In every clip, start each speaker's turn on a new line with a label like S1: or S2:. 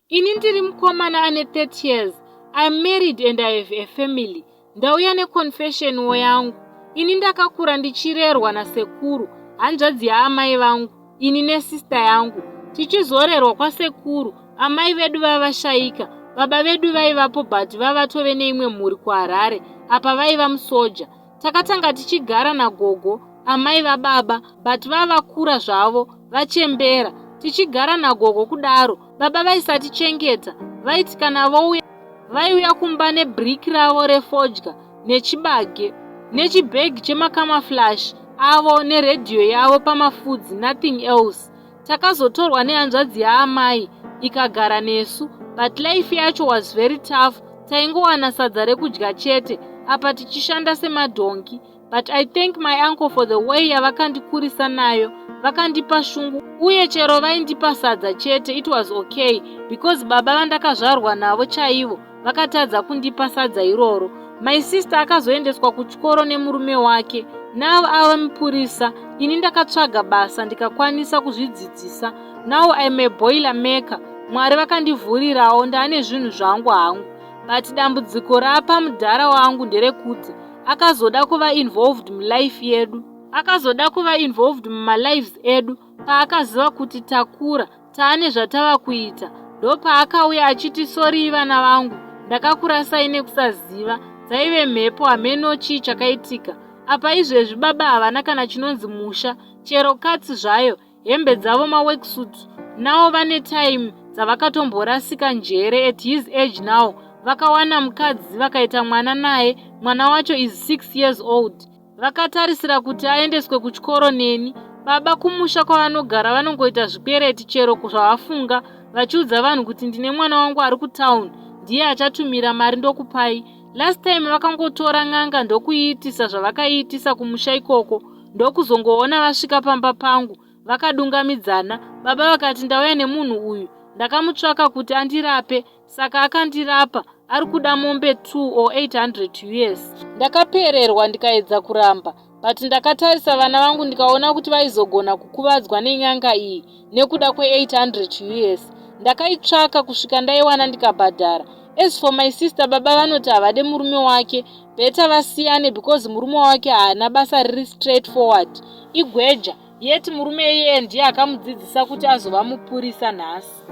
S1: Ini ndiri mukomana ane 30 years. I'm married and I have a family. Ndauya neconfession wo yangu. Ini ndakakura ndichirerwa nasekuru, hanzvadzi yaamai vangu, ini nesister yangu. Tichizorerwa kwasekuru, amai vedu vavashaika. Baba vedu vaivapo but vavatove neimwe mhuri kuHarare, apa vaiva musoja. Takatanga tichigara nagogo, amai vababa, but vavakura zvavo, vachembera. Tichigara nagogo kudaro, baba vaisatichengeta, vaiti kana vouya vaiuya kumba nebrick ravo refodya nechibage nechibhegi chemacamouflage avo neredhiyo yavo pamafudzi, nothing else. Takazotorwa nehanzvadzi yaamai ikagara nesu, but life yacho was very tough. Taingowana sadza rekudya chete, apa tichishanda semadhonki. But I thank my uncle for the way yavakandikurisa nayo. Vakandipa shungu, uye chero vaindipa sadza chete, it was okay, because baba vandakazvarwa navo chaivo vakatadza kundipa sadza iroro. My sister akazoendeswa kuchikoro nemurume wake, now ava mupurisa. Ini ndakatsvaga basa ndikakwanisa kuzvidzidzisa. Now I'm a boiler maker. Mwari vakandivhurirawo, ndaane zvinhu zvangu hangu, but dambudziko rapa mudhara wangu nderekuti akazoda kuva involved mulife yedu, akazoda kuva involved mumalives edu paakaziva kuti takura, taane zvatava kuita. Ndopaakauya achiti, "Sorry vana vangu, ndakakurasai nekusaziva, dzaive mhepo, hameno chii chakaitika." Apa izvezvi baba havana kana chinonzi musha, chero katsi zvayo, hembe dzavo, maworksuit. Navo vane time dzavakatomborasika njere. At his age now, vakawana mukadzi, vakaita mwana naye. Mwana wacho is 6 years old. Vakatarisira kuti aendeswe kuchikoro neni. Baba kumusha kwavanogara vanongoita zvikwereti chero zvavafunga, vachiudza vanhu kuti, "Ndine mwana wangu ari kutauni, ndiye achatumira mari ndokupai." Last time vakangotora n'anga ndokuiitisa zvavakaiitisa kumusha ikoko, ndokuzongoona vasvika pamba pangu vakadungamidzana. Baba vakati, "Ndauya nemunhu uyu, ndakamutsvaka kuti andirape, saka akandirapa, ari kuda mombe 2 or 800 US." Ndakapererwa, ndikaedza kuramba, but ndakatarisa vana vangu ndikaona kuti vaizogona kukuvadzwa nenyanga iyi nekuda kwe800 US. Ndakaitsvaka kusvika ndaiwana, ndikabhadhara. As for my sister, baba vanoti havade murume wake, better vasiyane, because murume wake haana basa riri straight forward, igweja. Yeti murume iyeye ndiye akamudzidzisa kuti azova mupurisa nhasi.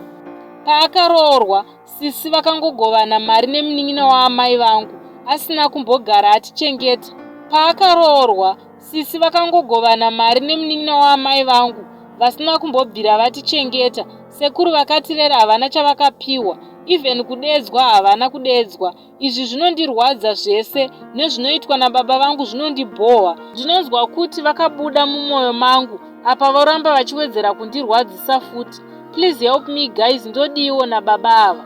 S1: Paakaroorwa, sisi vakangogovana mari nemunin'ina waamai vangu asina kumbogara atichengeta. Paakaroorwa, sisi vakangogovana mari nemunin'ina waamai vangu vasina kumbobvira vatichengeta. Sekuru vakatirera havana chavakapiwa, even kudedzwa havana kudedzwa. Izvi zvinondirwadza zvese nezvinoitwa nababa vangu, zvinondibhohwa. Ndinonzwa kuti vakabuda mumwoyo mangu, apa voramba vachiwedzera kundirwadzisa futi. Please help me guys, ndodiwo nababa ava.